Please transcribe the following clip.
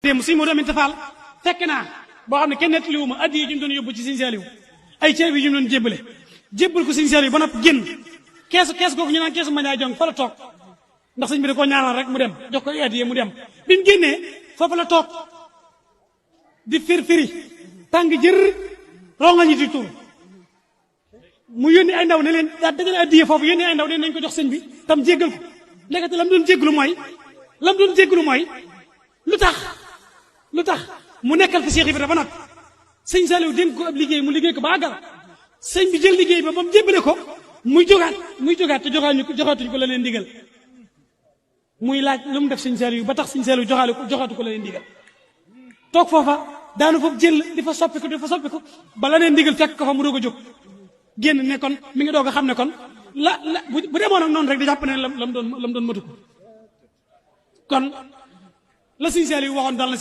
démb suñ Modou Aminta Fall fekk naa boo xam ne kenn nettaliwu ma addi yi ñu doon yóbbu ci Sëñ Saaliw ay ceeb yi ñu doon jébbal ko Sëñ Saaliw ba noppi génn kees googu ñu naan keesu Mandiaye Jong fa la toog ndax sëñ bi da koo ñaanal rek mu dem jox ko addi mu dem bi mu génnee foofu la toog di firi tàng jër ronga ñi di tur mu yónni ay ndaw ne leen daa dajale addi foofu yónni ay ndaw ne nañ ko jox sëñ bi tam jéggal ko léegi lam doon jéggalu mooy lu tax mu nekkal fi Cheikh Ibrahima ba nag sëñ Saliou dénk ko ab liggéey mu liggéey ko ba àggal sëñ bi jël liggéey ba mu jébbale ko muy jógaat te joxaatuñ ko la leen digal muy laaj lu mu def sëñ Saliou ba tax sëñ Saliou joxaatu ko la leen digal toog foofa daanu foofu jël di fa soppiku ba la leen digal fekk ko fa mu doog a jóg génn ne kon mi ngi doog a xam ne kon bu demoon ak noonu rek di jàpp ne lam doon matu ko kon la sëñ Saliou waxoon dal na